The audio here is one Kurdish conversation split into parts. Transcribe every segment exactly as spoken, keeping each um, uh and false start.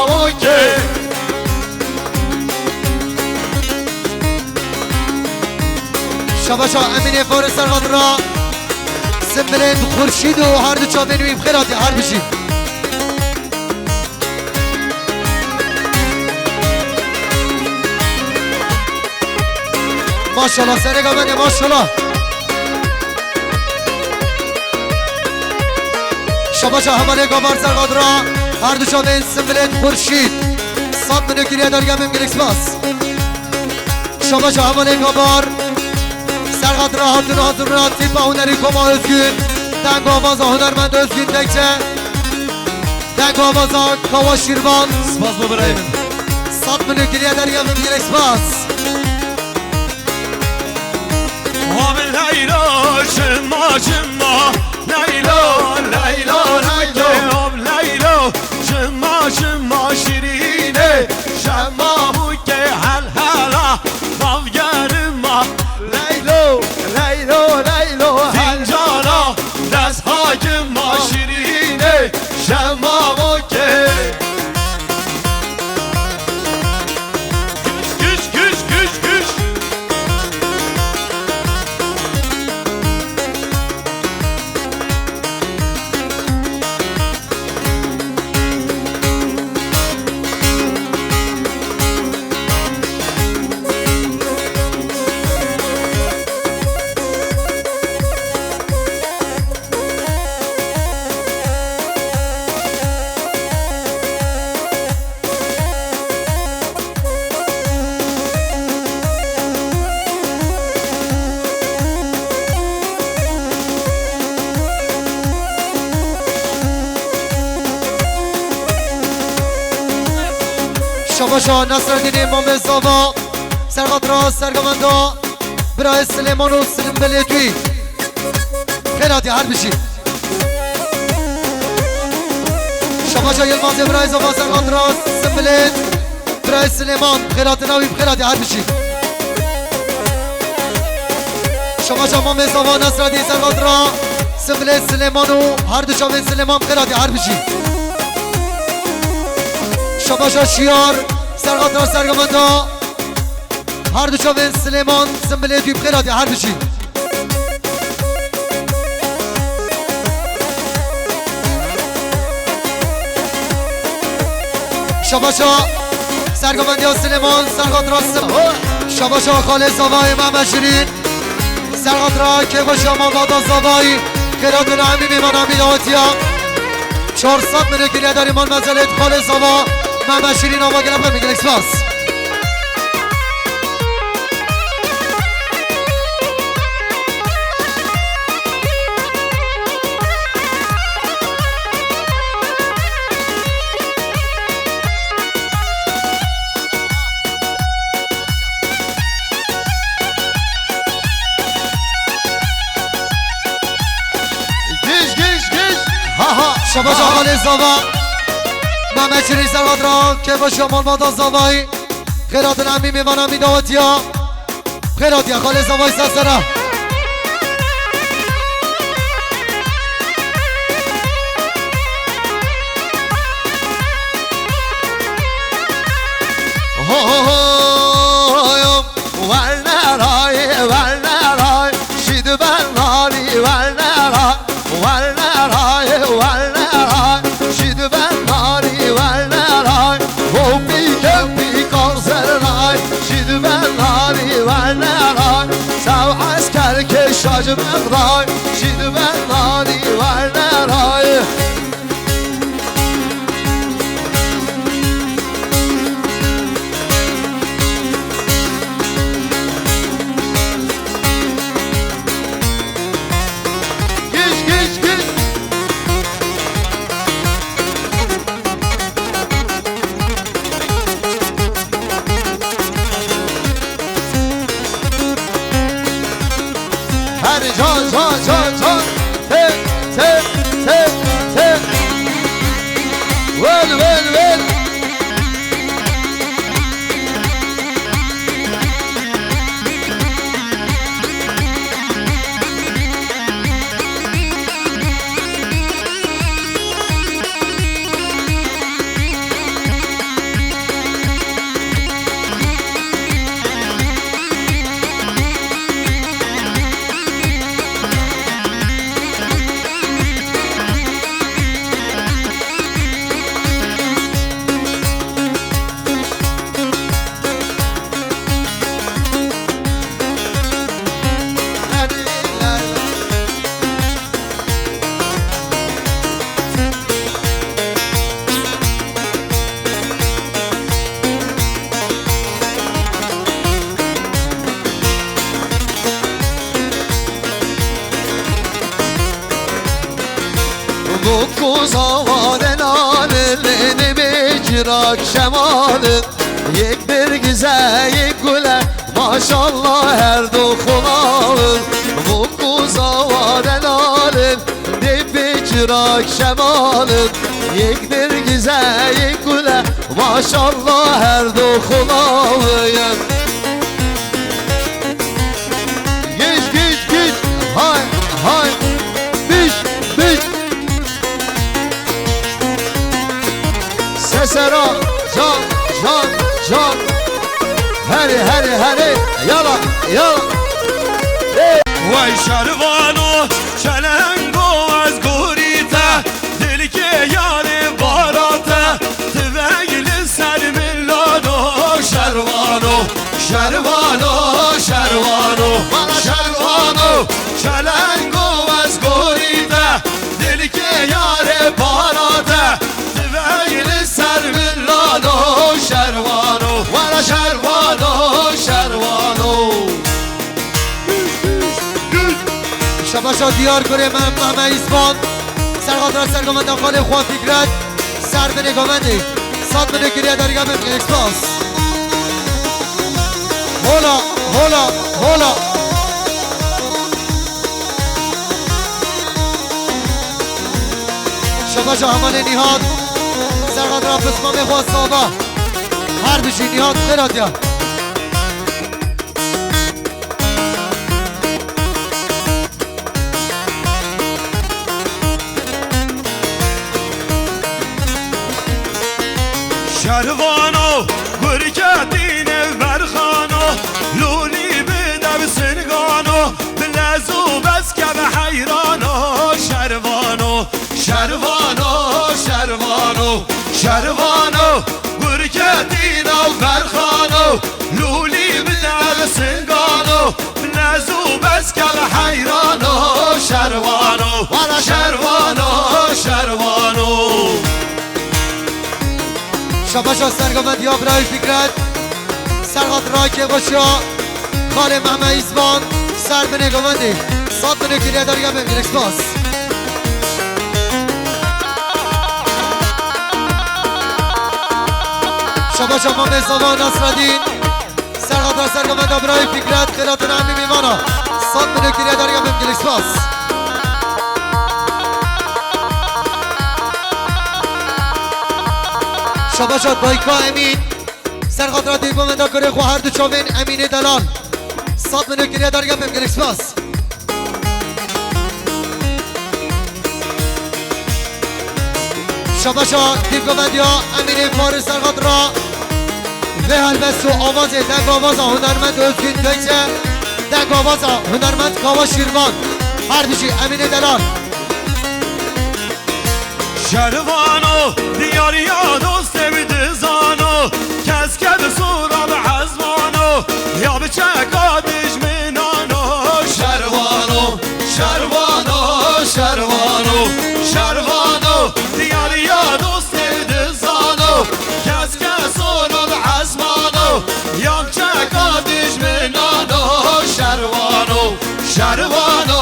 Okey. Şabaşa Emînê Faris Serhat ra Simbilên Xurşîd û her du çavên wî bi xêr hatî, her bijî. Maşallah, serê gavene, maşallah. Şabaşa hevalê Gabar Serhat ra her du çavên Simbilên Xurşîd. Sat milê kiriye dergevim, gelek spas. Şabaşa hevalê Gabar Serhat ra hatin hazirina tîpa hunerî Koma Özgün. Deng û avaza hunermend Özgün Tekçe. Deng û avaza Kawa Şîrvan. Spas bo birayê min. Sat milê kiriye dergevim, gelek spas. Hop Leylo, şima, şima, Leylo, Leylo, Leylo. Hop Leylo, şima, şima, şirîne, şema bûke helhela, bav gerima. Leylo, Leylo, Leylo, fincana, dest hakima, şirîne, şema bûke. Güç, güç, güç, güç, güç. Şabaşa Nasreddînê Mamê Zava, Serhat ra Sergavenda, birayê Silêman û Silim Belêtûyî. Xêr hatî, her bijî. Şabaşa Yilmazê birayê Zava Serhat ra Simbilê, birayê Silêman, xêr hatina wî bi xêr hatî, her bijî. Şabaşa Mamê Zava Nasreddîn Serhat ra Simbilê Silêman û her du çavên Silêman bi xêr hatî, her bijî. Şabaşa Şiyar Serhat ra Sergavenda. Her du çavên Silêman, Simbilê, tu bi xêr hatî, her bijî. Şabaşa Sergovendiya Silêman, Serhat ra Sim-, Şabaşa Xalê Zavayê Mehmet Şirîn, Serhat ra Kêxweşiya Malbata Zavayî, xêr hatin hemî mêvan, hemî dawetiya. Çar sed milê kiriye derî mal mezelêt Xalê Zava, Mehmet Şirîn, ava gelek, gelek spas. Giş, giş, giş. Ha, ha. Şabaşa Xalê Zava. Mehmet Şirîn Serhat ra, Kêxweşiya Malbata Zavayî. Xêr hatin hemî mêvan, hemî dawetiya. Xêr hatiye, Xalê Zavayî ser sera. Ho, ho, ho, yo. Werneray, werneray, şîd ben nalî werneray. Werneray, werneray, şîd ben nalî werneray. Hopî kepî karzernay, şîd ben nalî werneray. Sew esker ke şac mexray, şîd ben nalî werneray. Giş, giş, giş. Her can, can, can, can. Te, te, te, te. Rak şemalin, yek bir güzel, yek güle, maşallah her dokunan. Bu kuza var elalin, de bir rak şemalin, yek bir güzel, yek güle, maşallah her dokunan. Giş, giş, giş. Hay, hay. Biş, biş. Sesera, can, can, can. Herê, herê, herê. Yala, yala. Hey. Vay şervano, çelengo ez gorî te. Dilkê yarê bara te, tivey li ser min lano. Şervano, şervano, şervano, şervano, çelengo ez gorî te, dilkê yarê bara te, tivey li ser min lano. Şervano, were şervano, şervano. Şebaşa Diyargurê me, Mehme Îsman. Serxatira ser govenda xalê xwe Fikret. Ser binê govendê. Sat binê kiriye derga bin. Gelek spas. Hola, hola, hola. Şebaşa hevalê Nihat. Serxatira pismamê xwe Saba. Her bijî Nihat xêr hatiya. Şervano, gurketîne verxano, lûlî bi dev singano, bi lez û beskeve heyrano. Şervano, şervano, şervano, şervano, gurketîna verxano, lûlî bi dev singano, bi lez û beskeve heyrano. Şervano, were şervano, şervano. Şebaşa sergovend ya birayê Fikret. Serhat Rakê Başa. Xalê Mehme Îzban. Ser binê govendê. Sat binê kiriye derge bin. Gelek spas. Şebaşa Mamê Zava Nasreddîn. Serxatira sergovenda birayê Fikret, xêlatine emî mîvana. Sat binê kiriye derya bin. Gelek spas. Şebaşa dayka Emîn. Serxatira dîvgovenda kurê xwe her du çavên Emînê Delal. Sat binê kiriye derya bin. Gelek spas. Şebaşa dîvgovendiya Emînê Faris Serhat ra vê helbest û avazê dengavaza hunermend Özgün Gökçe, dengavaza hunermend Kava Şîrvan. Her bijî Emînê Delal. Şervano, diyariya dostê bi dizano, kes ked sura bi ezmano, ya bi çeka dijminano. Şervano, şervano, şervano, şervano, diyariya dostê bi dizano, kes ked sura bi ezmano, ya bi çeka dijminano. Şervano, şervano,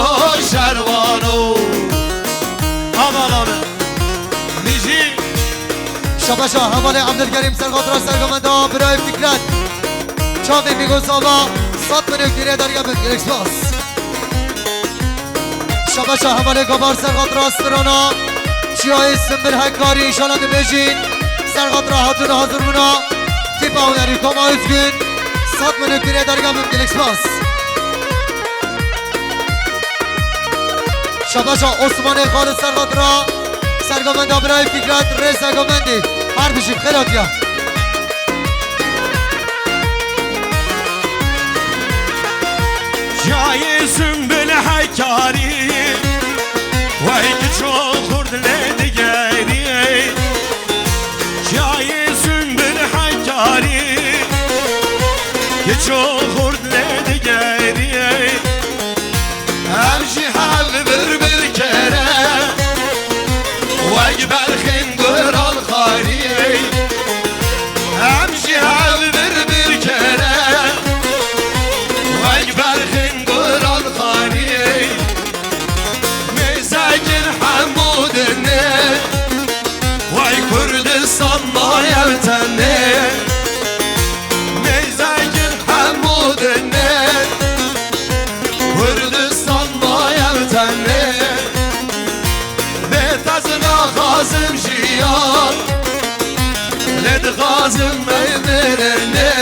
şervano. Aman abi. Nîjî. Şebaşa hevalê Abdülkerim Serxatira sergovenda birayê Fikret. Çavê Mîgo Zava, sat binê kiriye derya bin. Gelek spas. Şebaşa hevalê Gabar Serxatira Strana. Çiyayê Simbir Hekkarî, înşallah dibêjîn. Serxatira hatûna hazir bûna. Tîpa hunerî Toma Özgün. Sat binê kiriye derya bin. Gelek spas. Şebaşa Osmanê Xalid Serxatira, sergovenda birayê Fikret, rê sergovendê. Her bijî xêr hatiya. Çiyayê Sümbül Hekkarî, wey kiço xurt lê digerî. Çiyayê Sümbül Hekkarî, kiço xurt lê digerî. Em jî hev bir bir kere, wek berxên gural xarî. Em jî hev bir bir kere, wek berxên gural xarî. Mêzekin hemû dinê, wey Kurdistan ma ev Dixwazim ez mirinê,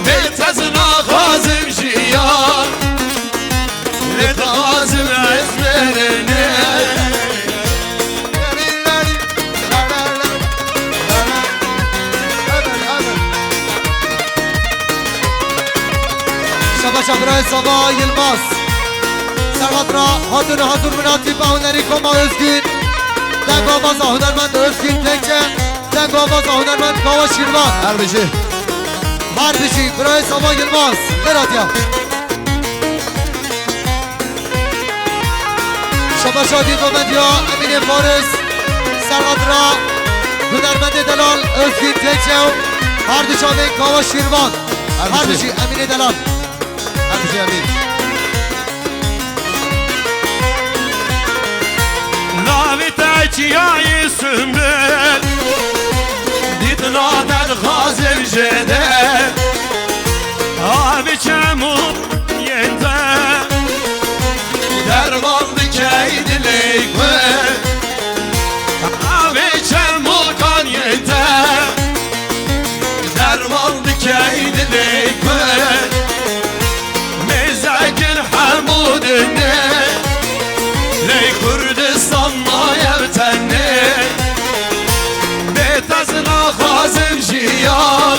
bê te ez naxwazim jiyan. Dixwazim ez mirinê. Şabaşa birayê Sava Yilmaz. Serhat ra hatun hazır minatî ba hunerî Koma Özgün. Deng avaza hunermend Özgün Tekçe. Deng avaza hunermend Kawa Şîrvan. Her bijî. Her bijî. Birayê Sava Yilmaz. Xêr hatiya. Şabaşa dîrdomendiya Emînê Faris. Serhat ra hunermendê delal Özgün Tekçe. Her du çavên Kawa Şîrvan. Her bijî. Her bijî Emînê delal. Her bijî Emîn. Navê te çiyayê Sumbul, dîtina te dixwazim jêde. Avê çemû yên te derman dikey dilê ku. Avê çemûkan yên te derman dikey dilê ku. Mêzekin hemû dinê, lê Kurdistan maye bi tenê. Bê te ez naxwazim jiyan,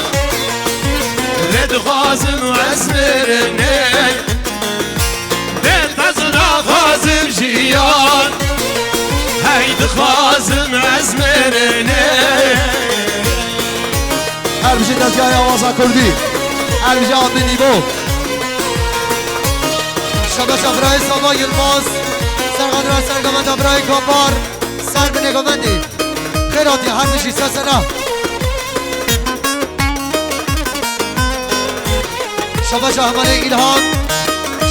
lê dixwazim ez mirinê. Bê te ez naxwazim jiyan, hey dixwazim ez mirinê. Her bijî dezgeha awaza kurdî. Her bijî Adil Nîbo. Şabaşa birayê Sava Yilmaz. Serhat ra ser govenda birayê Kapar. Ser binê govendî. Xêr hatiye her bijî sesena. Şabaşa hemalê Îlhan.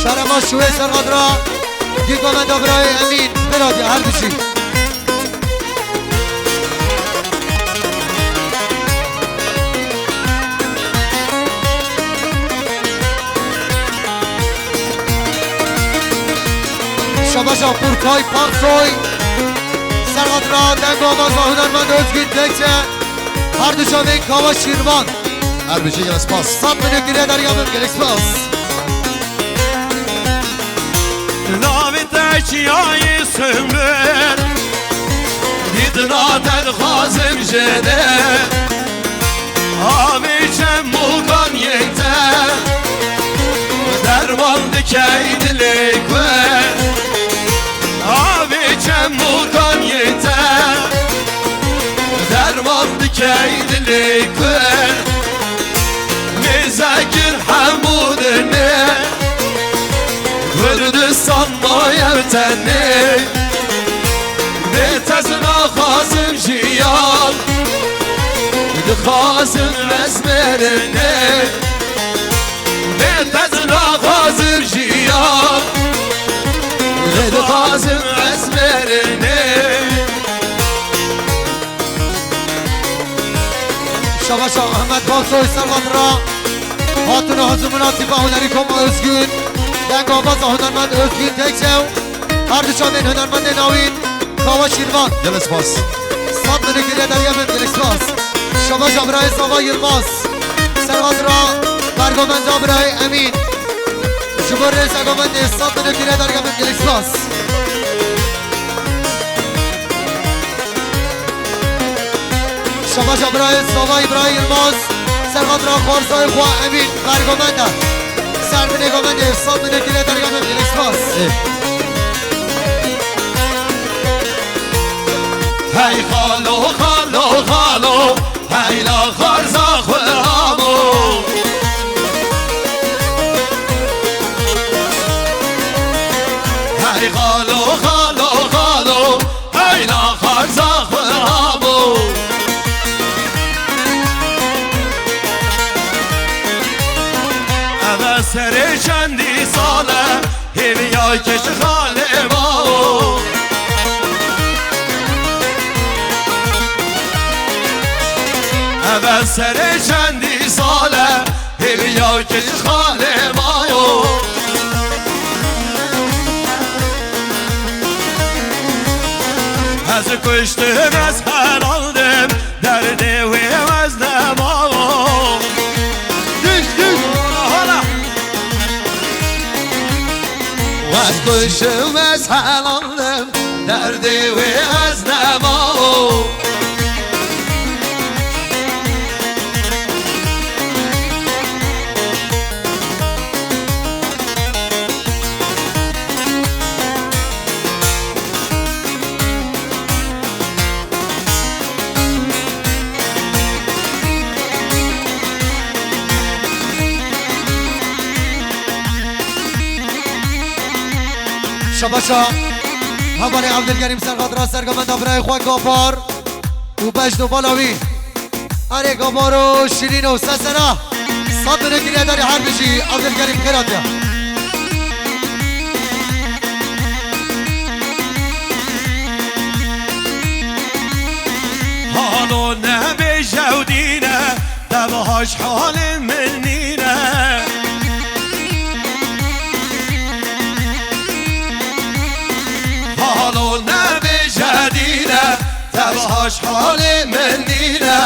Şarema şuwê Serhat ra. Dî govenda birayê Emîn. Xêr hatiye her bijî. Şabaşa Qurtay Paksoy. Serhat ra deng avaza hunermend Özgün Tekçe. Her du çavên Kawa Şîrvan. Her bijî, gelek spas. Sed milyon geriye derya min, gelek spas. Navê te çiyayê Sumbul, dîtina te dixwazim jêde. Avê çemûkan yên te derman dikey dilê ku. Avê çemûkan yên te derman dikey dilê ku. Mêzekin hemû dinê, Kurdistan maye bi tenê. Bê te ez naxwazim jiyan, dixwazim ez mirinê. Bê te ez naxwazim jiyan, dixwazim ez mirinê. Şabaşa Ahmet Baksoy Serhat ra. Hatuna hazır minasîba hunerî Koma Özgün. Deng avaza hunermend Özgün Tekçew. Her du çavên hunermendê navîn Kawa Şîrvan. Gelek spas. Sed milyon geriye derya min, gelek spas. Şabaşa birayê Sava Yilmaz. Serhat ra bergovenda birayê Emîn. Ji bo rêza govendê sed milyon geriye derya min, gelek spas. Şabaşa birayê Sava Îbrahîm Yilmaz, Serhat ra xwarzayê xwe Emîn, bergovenda. Ser binê govendê, sed milyon geriye derya min, gelek spas. Ê. Hey xalo, xalo, xalo, hey la xwarza xwe amo. Hey xalo, xalo, xalo, hey la xwarza xwe amo. Eve serê çendî sal e, hêviya keç xalê mao. Eve serê çendî sal e, hêviya keç xalê mao. Ez kuştim, ez helaldim, derdê Wê ez nemawo. Düş, düş. Hala. Wez kuşum ez helaldim, derdê wê ez nemawo. Şabaşa hevalê Evdilgerîm ser xatira sergamenda birayê xwe Gapar û bejno bala wî. Erê Gapar û Şirîno sesera. Sed milyon giriye darî her bijî Evdilgerîm xêratiya. Halo nebêje ew dîne, te baş halê min nîne. Halo nebêje dîne, te baş halê min nîne.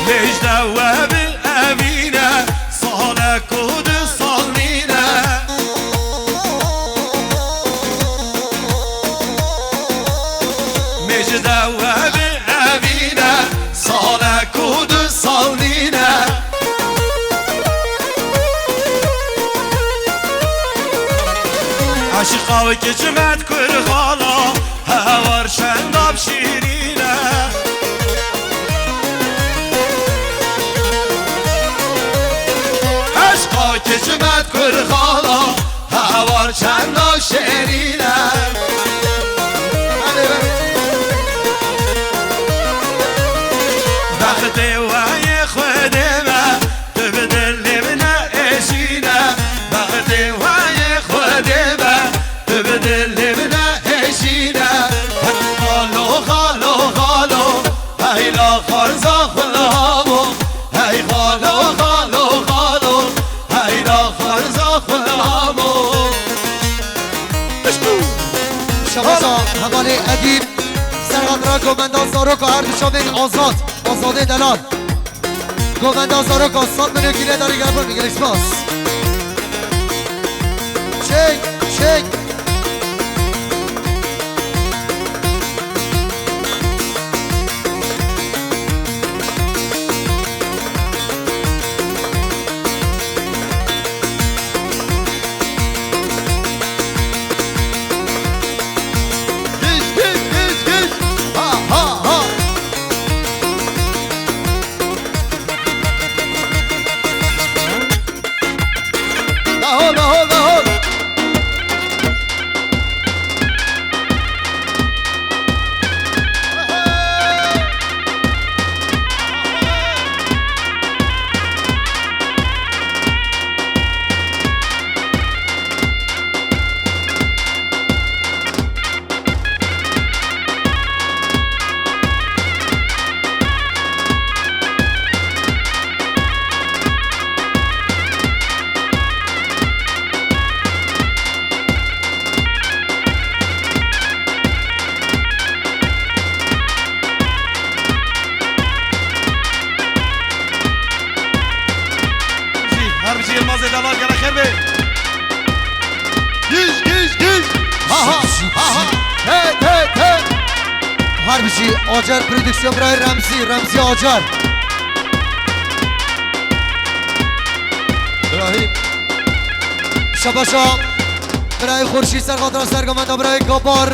Mêjde we bi evîne, salek û du sal nîne. Mêjde we bi evîne, salek û du sal nîne. Eşiqa we kiçimet kur xala, hewar şendab şîrîne. Eşqa kiçimet kur xala, hewar çenda şêrîne. Bextê we yê Xwedê me, tu bi dilê min ne êşîne. Bextê we yê Xwedê me, tu bi dilê min ne êşîne. Xalo, xalo, xalo, heyla xarza xwe hamo. Hey xalo, xalo, xalo, heyla xarza xwe hamo. Şabaza hevalê Edîb, serxatira govenda zaroka her du çavên Azad, Azadê delal. Govenda zaroka sed milyon giriye darî gelbin, gelek spas. Çek, çek. Giş, giş, giş, giş. Ha, ha, ha. Dahol, dahol, dahol. Her bijî Yilmazê delal gele xêr be. Giş, giş, giş. Ha, ha, ha, ha. Hey, hey, hey. Her bijî Acar Prodüksiyon birayê Remzî, Remzî Acar. Şabaşa birayê Xurşî, serxatira sergamenda birayê Gabar,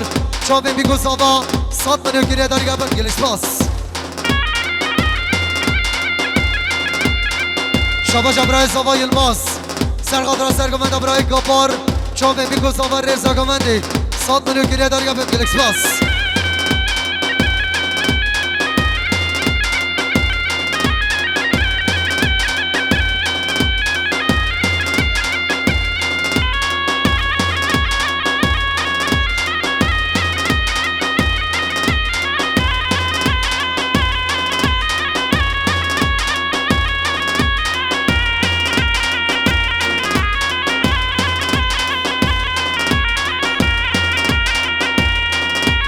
çavên Bîgo Zava, sed milyon giriye darî gelbin, gelek spas. Şabaşa birayê Zava Yilmaz. Serxatira sergamenda birayê Gapar. Çavên Bîgo Zava Rêza Gamendê. Sed milyon giriye darî gelbin, gelek spas.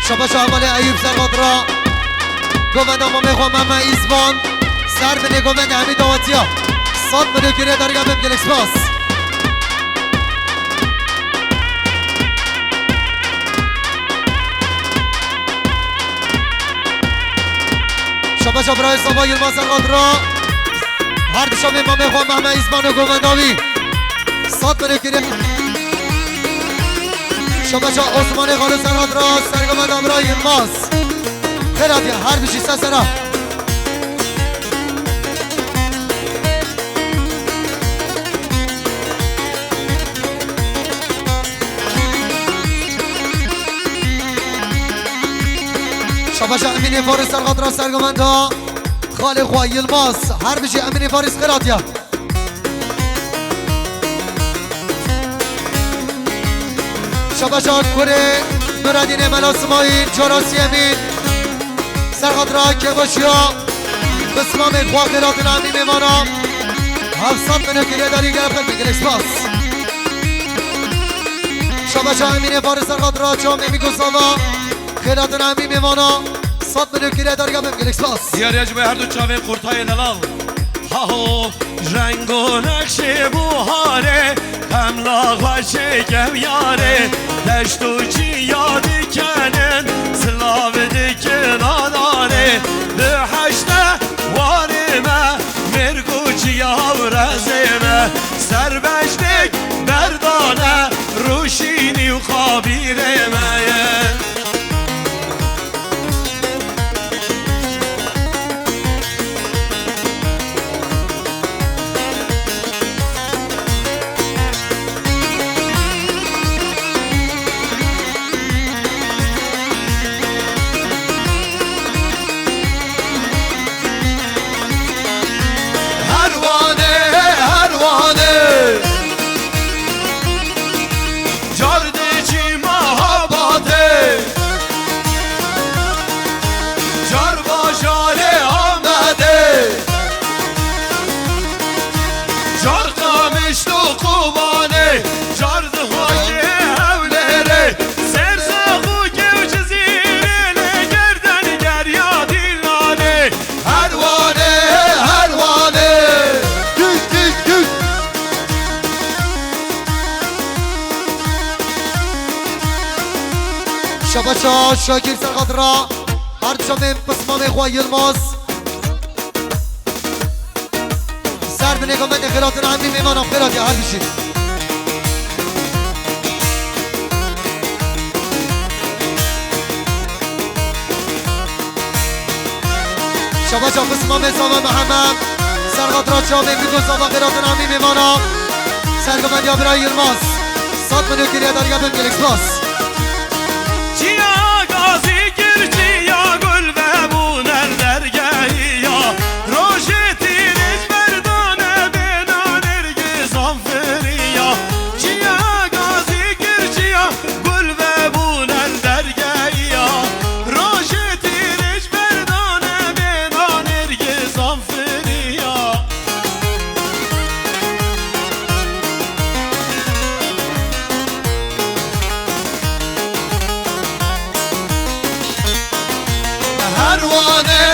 Şabaşa hevalê Eyûp Serhat ra. Govenda mamê xwe Mehme Îzvan. Ser binê govenda hemî dawetiya. Sed milyon kiriye derga bim, gelek spas. Şabaşa birayê Sava Yilmaz Serhat ra. Her dişa vê mamê xwe Mehme Îzvan û govenda wî. Sed milyon kiriye. Şabaşa Osmanê Xalo Serhat ra, sergovenda bira Yilmaz. Xêr hatiye, her bijî ser sera. Şabaşa Emînê Faris Serhat ra, sergovenda xalê xwe Yilmaz. Her bijî Emînê Faris, xêr hatiye. Şabaşa kurê Nuredînê Mela Simayîl, cara siyemîn. Serhat ra kêbaşiya. Bi silamê xwe xêratina emî mêvana. Heft sed milyon kiriye derî, gelek xelkê, gelek spas. Şabaşa Emînê Faris Serhat ra çawa Mêmî Gosava. Xêratina emî mêvana. Sed milyon kiriye derga bim, gelek spas. Diyariya ji bo her du çavên qurtayê delal. Haho, reng û nexşê buharê, em la xweşik ev yarê, deşt û çiya dikenin, silav dikin adarê, di heşte warê me, mêrg û çiya û rezê me, serbeştik berdane, rûşînî û xabîrê me ye. Her wanê, her wanê. Car diçî Mehabadê, car bajarê Amedê, car Qamişlo Kobanê, car dixwaşê Hewlêrê, Zerzaxokê û Cizîrê lê gerden geriya Dîlanê. Her wanê, her wanê. Tüş, tüş, tüş. Şabaşa Şakir Serhat ra. Her çavên pismamê xwe Yilmaz. Ser binê govendê xêratin emî mêvana xêratiya her bijî. Şabaşa pismamê Sava Mihemed. Serhat ra çavê Mîko Sava xêratin emî mêvana. Sergovendiya bira Yilmaz. Sed milyon kiriye derya bim, gelek spas. Çiya gazî kir, çiya gul ve bûner dergehiya. Rojê tîrêj berdane bêna nêrgizan firiya. Çiya gazî kir, çiya gul ve bûner dergehiya. Rojê tîrêj berdane bêna nêrgizan firiya. Her wanê,